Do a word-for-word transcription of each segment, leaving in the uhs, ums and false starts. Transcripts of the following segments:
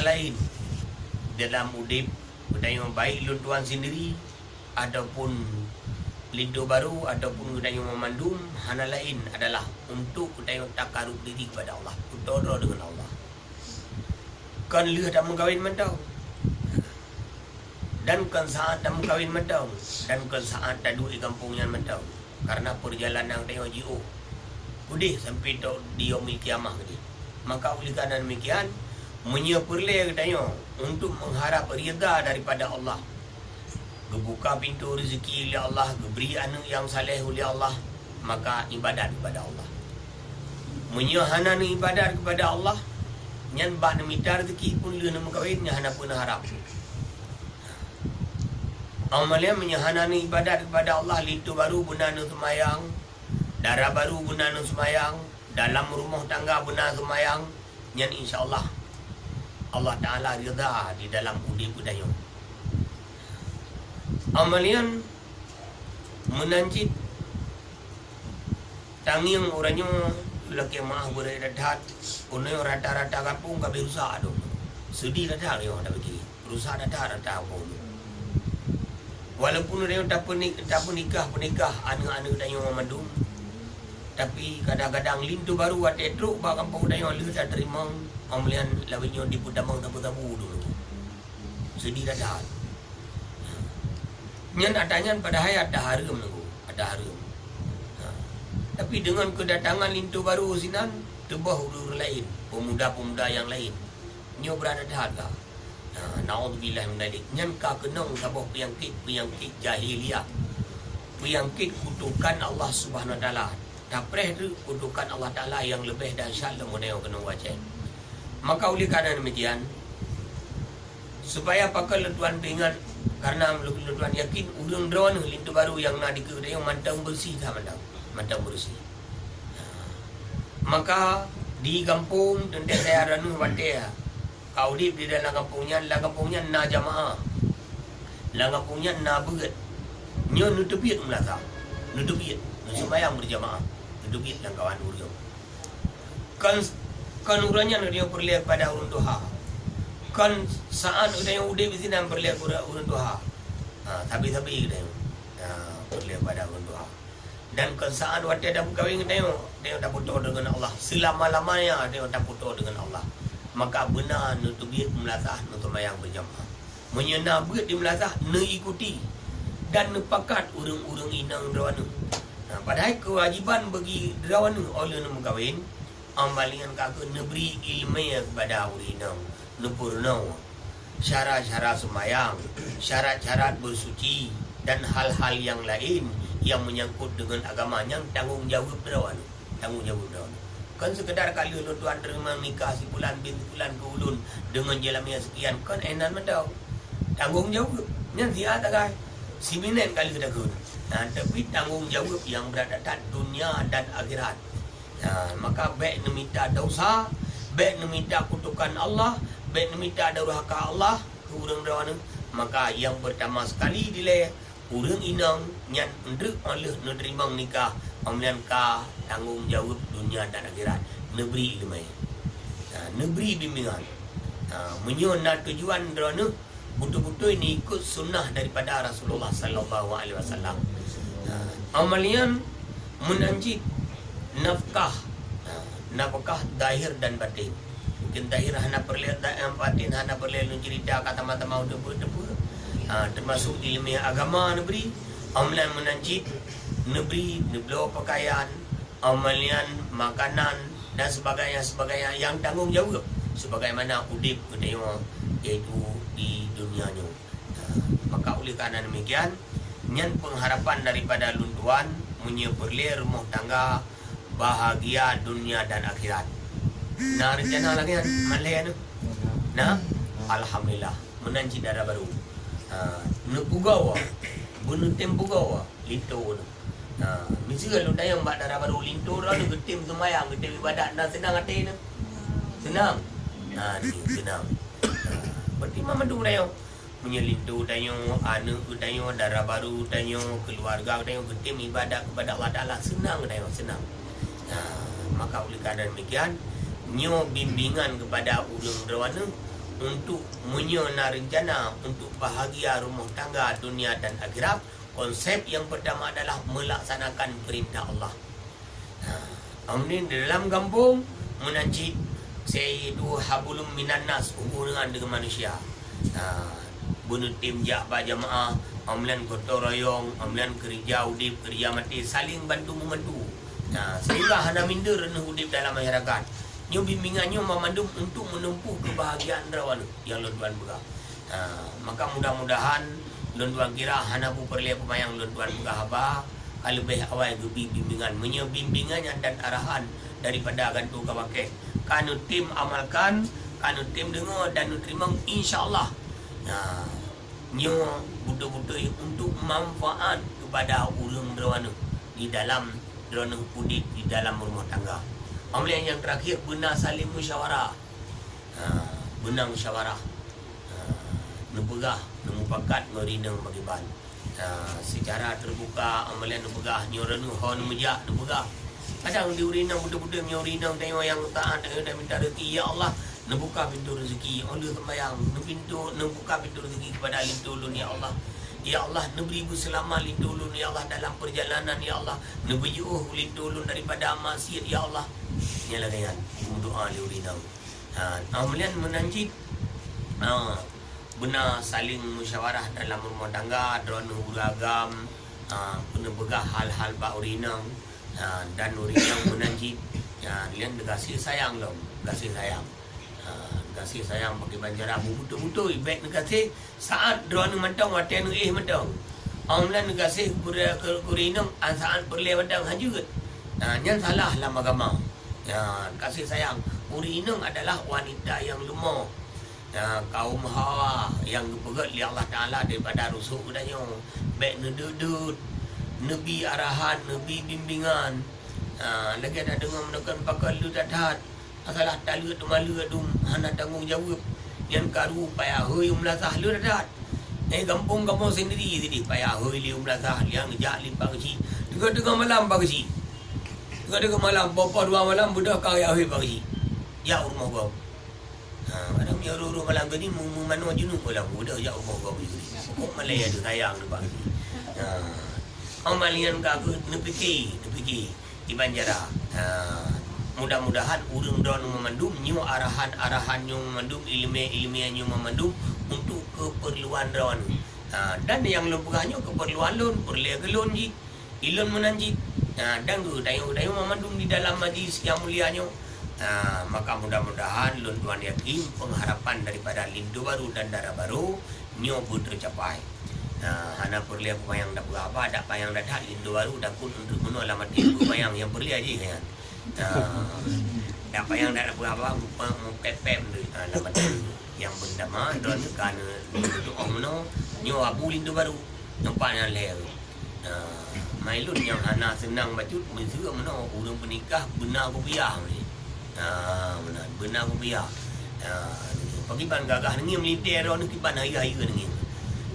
laén dalam udeb geutanyoe, baik lôn tuan sendiri ataupun linto barô ataupun geutanyoe mandum, hana laén adalah untuk geutanyoe takarub diri kepada Allah, peutoe droe deungon Allah. Kon lheueh tameukawen mantong, dan kon saát tameukawen mantong, dan kon saát taduek di gampông nyan mantong. Karena peurjalanan geutanyoe jiôh keudeh sampai trok di Yaumil Qiyamah keudeh. Maka oleh karena demikian, meunyoe peureulée geutanyoe untuk mengharap ridha daripada Allah, geubuka pintoe rezeki lé Allah, geubri aneuëk nyang saleh ulé Allah, maka ibadat kepada Allah. Meunyoe hana neuibadat kepada Allah, nyan bak neumita rezeki pun lheueh neumeukawen, nyan hana peue neuharap. Amalia meunyoe hana neuibadat kepada Allah, linto barô beuna neuseumayang, dara barô beuna neuseumayang, dalam rumoh tangga beuna seumayang, nyan insya Allah, Allah Taala ridha di dalam udeb geutanyoe. Amalian meunan cit tangieng uroe nyoe, lakée meuah beureukat that, uroe nyoe rata-rata gampông ka beurusak dong. Seudeh that nyoe tapike. Rusak that rata gampông. Walaupun tanyoe tapeunik-, tapeunikah-peunikah aneuëk-aneuëk tanyoe mandum, tapi kadang-kadang linto barô watée trok bak gampông tanyoe lheueh tateurimong, amalian lawét nyoe dipeutamong sabu-sabu dulu. Seudeh that. Nyan ata nyan padahai ata hareuem nunggu, ata hareuem. Ha. Tapi deungon keudatangan linto barô sinan, teuboh ureuëng laén, pemuda-pemuda nyang laén. Nyoe brat that ka. Nah, naudzubillah min dzalik. Nyan ka keunong saboh peunyakét-peunyakét jahiliyah. Peunyakét kutukan Allah Subhanahu Wa Taala. Tapreh teuk kutukan Allah Taala nyang leubeh dahsyat lom meunyoe keunong wacée. Maka oleh karena demikian, supaya pakon lôn tuan peuingat, karena lôn tuan yakin ureuëng droeneueh linto barô nyang na dikeue tanyoe mantong beureusi that mantong. Mantong beureusi. Maka di gampông teuntée dayah droeneueh watée ka udeb di dalam gampông nyan, lam gampông nyan na jamaah. Lam gampông nyan na beuet. Nyoe neuteubiet meulasah. Neuteubiet, neuseumayang beurjamaah. Neuteubiet lam kawan ureuëng. Kon, kon uroe nyan geutanyoe peureulée kepada ureuëng tuha. Kon saát geutanyoe udeb sinan peureulée kepada ureuëng tuha. Ha, sabe-sabe geutanyoe. Ha, peureulée kepada ureuëng tuha. Dan kon saát watée tameukawen geutanyoe, tanyoe tapeutoe deungon Allah. Seulama-lamanya tanyoe tapeutoe deungon Allah. Maka beuna neuteubiet meulasah, neuseumayang beurjamaah. Meunyoe na beuet di meulasah, neuikuti dan neupakat ureuëng-ureuëng inong droeneueh. Nah, padahai keuwajéban bagi droeneueh óh lheueh neumeukawen, amalian ka keuh neubri iéleumé kepada ureuëng inong, neupeurunoe syara-syara seumayang, syarat-syarat beusuci, dan hal-hal nyang laén nyang meunyangkot deungon agama nyang tanggong jaweueb droeneueh. Tanggong jaweueb droeneueh. Kon seukeudar ka lheueh lôn tuan teurimong nikah si pulan bin si pulan keu ulôn deungon jeulamé sekian, kon éh nan mantong. Tanggong jaweueb nyan siat sagai. Siminét ka lheueh takheun. Nah, tapi tanggong jaweueb nyang brat that dunia dan akhirat. Nah, maka bék neumita desya, bék neumita kutukan Allah, bék neumita durhaka Allah keu ureuëng droeneueh. Maka nyang peurtama sekali dilée, ureuëng inong nyan eunteuk óh lheueh neuteurimong nikah, óh lheueh nyan ka tanggong jaweueb dunia dan akhirat. Neubri iéleumé. Ha, neubri bimbingan. Ha, meunyoe na tujuan droeneueh beutôi-beutôi neuikot sunnah daripada Rasulullah sallallahu alaihi wasallam. Ha, amalian meunan cit nafkah. Ha, nafkah zahir dan batin. Mungkin zahir hana peureulée, batin hana peureulée lôn cerita ka teuma-teuma teupeue-teupeue. Ha, teumasok iéleumé agama neubri, amalian meunan cit neubri, neubloe peukayan, amalian makanan dan sebagainya, sebagainya nyang tanggong jaweueb sebagaimana udeb geutanyoe, yaitu di dunia nyoe. Ha, maka oleh karena demikian, nyan pengharapan daripada lôn tuan, meunyoe peureulée rumoh tangga bahagia dunia dan akhirat. Na rencana lagée nyan, malée nyoe? Na? Alhamdulillah. Meunan cit dara barô. Ha, neupugoe, beuneutem pugoe, linto nyoe. Ha, miseue lôn tanyong bak dara barô, linto droeneueh geutem seumayang, geutem ibadat, na seunang até nyoe? Seunang? Ha, ni, seunang. Ha, berarti mandum tanyong. Meunyoe linto tanyoe, aneuëk tanyoe, dara barô tanyoe, keuluwarga tanyoe geutem ibadat kepada Allah Taala, seunang tanyoe, seunang. Nah, maka oleh karena demikian, nyoe bimbingan kepada ureuëng droeneueh Untuk meunyoe na reuncana untuk bahagia rumoh tangga dunia dan akhirat, konsep nyang peurtama adalah meulaksanakan peurintah Allah. Ha, amrin di dalam gampông meunan cit, sayyidu hablum minan nas, hubungan dengan manusia. Ha, beuneutem jak bak jamaah, amlan gotong royong, amlan keurija udeb, keurija maté, saling bantu membantu. Ha, sehingga hana minder neuh udeb dalam masyarakat. Nyoe bimbingan nyoe mandum untuk menempuh kebahagiaan droeneuh nyang lôn tuan peugah. Ha, maka mudah-mudahan lôn tuan kira hana beu peureulée peumayang lôn tuan peugah haba, ka leubeh awai geubi bimbingan. Meunyoe bimbingan nyan dan arahan daripada gantoe ka pakéh, ka neutem amalkan, ka neutem deungoe dan neuteurimong, insya Allah. Ha, nyoe beutôi-beutôi untuk manfaat kepada ureuëng droeneuh di dalam droeneuh udeb di dalam rumoh tangga. Amlan nyang terakhir, beuna saling musyawarah. Ha, beuna musyawarah. Ha, neupeugah, neumupakat ngon ureuëng inong pakriban. Ha, secara terbuka, amlan neupeugah, nyoe ureuëng ho neumeujak, neupeugah. Kadang di ureuëng inong beutôi-beutôi nyoe ureuëng inong tanyoe nyang taat, tanyoe dak minta rezeki, "Ya Allah, neubuka pintoe rezeki." Oh lheueh seumbahyang, neupintoe, neubuka pintoe rezeki kepada linto lôn, "Ya Allah. Ya Allah, neubri beuseulamat linto lôn, ya Allah, dalam perjalanan, ya Allah. Neubeujiôh linto lôn daripada maksiat, ya Allah." Nyan lagée nyan, meudoa lé ureuëng inong. Ha, amlan meunan cit, ha, beuna saling musyawarah dalam rumoh tangga, droeneuh ureuëng agam, ha, peuneupeugah hal-hal bak ureuëng inong, ha, dan ureuëng inong meunan cit, ha, nyan neugaséh sayang lom, gaséh sayang. Ha, gaséh sayang pakriban cara beubeutôi-beutôi, bék neugaséh saát droeneuh mantong watée neuéh mantong. Amlan neugaséh keu ureuëng inong saát peureulée mantong, hana jeuet. Ha, nyan salah lam agama. Ya, kasih sayang. Ureuëng inong adalah wanita nyang leumo. Ya, kaum hawa nyang geupeugét lé Allah Taala daripada rusuk geutanyoe. Bék neudeut-deut, neubi arahan, neubi bimbingan. Ha, lagée tadeungoe meunan pakon leuet that-that. Masalah taleuet maleue dum hana tanggong jaweueb. Nyan karu payah hôi u meulasah leuet that-that. Eh, gampông kamoe sendiri sideh payah hôi lé u meulasah, nyang jak lé Pak Geuchik. Teungoh-teungoh malam Pak Geuchik. Teungoh-teungoh malam, poh-poh dua malam, beudôh ka jak hôi Pak Geuchik. Jak u rumoh gob. Ha, kadang nyoe uroe-uroe malam geuh nyoe meu-, meumanoe jeuneuh malam, beudôh jak u rumoh gob Pak Geuchik. Pokok malée adoe sayang nibak Geuchik. Ha. Awak malian ka geuh neupike, neupike. Iban jara. Ha, mudah-mudahan ureuëng droeneuh mandum nyoe arahan-arahan nyoe mandum, iéleumé-iéleumé nyoe mandum untuk keupeurluan droeneuh. Ha, dan nyang lôn peugah nyoe keupeurluan lôn, peureulée keu lôn jih, ilôn meunan jih. Ha, dan geutanyoe-tanyoe mandum di dalam majlis nyang mulia nyoe. Ha, maka mudah-mudahan lôn tuan yakin pengharapan daripada linto baru dan dara baru nyoe beuteucapai. Nah, hana peureulée peumayang dak peugah haba, dak payang dak that, linto baru takot untuk meunoe lam até peumayang nyang peureulée jih nyan. Nah, dak payang dak peugah haba, mupek-pek tu, ha, lam até. Nyang beuntama droeneuh ka neutuoh meunoe, nyoe abu linto baru. Nampak nyang lhée. Nah, mailun nyang hana seunang bacut, meuseu meunoe ureuëng peunikah beuna kupiah meunan. Ha, meunan, beuna kupiah. Ha, pakriban gagah neungieng meulintée droeneuh kiban hayeue-hayeue neungieng.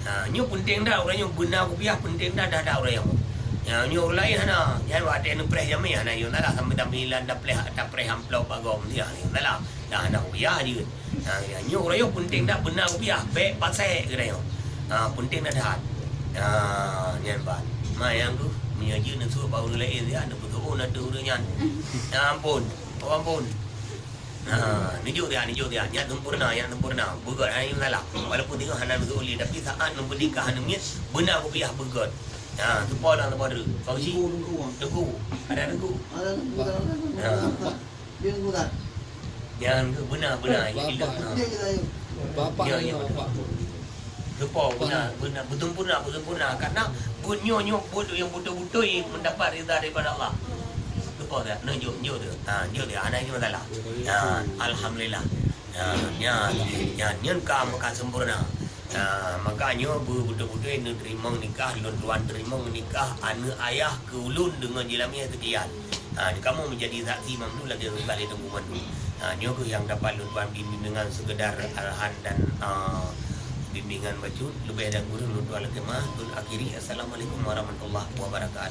Ha, nyoe peunteng that ureuëng nyoe beuna kupiah, peunteng that dah-dah ureuëng nyoe. Ha, nyoe ureuëng laén hana, nyan watée neupreh jamé hana yue, hana sampai-sampai lam tapreh, tapreh amplop bak gob dia, hana, dah hana kupiah jeuet. Ha, nyoe ureuëng nyoe peunteng that beuna kupiah, bék pasék keunoe. Ha, peunteng that that. Ha, nyan ban. Ma nyang keuh, meunyoe jeuet neuseuôt bak ureuëng laén dia, neupeutuon ateueh ureuëng nyan. Ya ampôn. Oh ampôn. Ha, neujok dia, neujok dia. Nyan sempurna, nyan sempurna. Beugét, hana masalah. Walaupun teungoh hana neuseuôt lé, tapi saát neupeunikah aneuk miet, beuna kupiah beugét. Ha, seupôt lam seupôt dulu. Fauzi. Teungku, teungku. Teungku. Ada teungku. Ada teungku. Ha. Dia teungku tak? Nyan keuh beuna, beuna. Bapak. Dia kita yuk. Bapak. Ya, ya, betul. Bapak. Seupôt beuna, beuna, beusempurna, beusempurna. Karena buet nyoe, nyoe buet nyang beutôi-beutôi mendapat rida daripada Allah. Seupôt dah, nunjuk, nunjuk tu. Ha, nunjuk dia. Hana masalah. Ha, alhamdulillah. Ha, nyan, nyan, nyan ka meuka sempurna. Ha, maka nyoe beu-, beutôi-beutôi neuteurimong nikah, lôn tuan teurimong nikah aneuk ayah keu ulôn deungon jeulamé seukian. Ha, kamoe meujadi saksi mandum lagée geupeugah lé Teungku mandum. Ha, nyoe keuh nyang dapat lôn tuan bimbingan sekedar arahan dan, a, bimbingan bacut, leubeh dan kureueng lôn tuan lakée meu'ah, lôn akhiri. Assalamualaikum warahmatullahi wabarakatuh.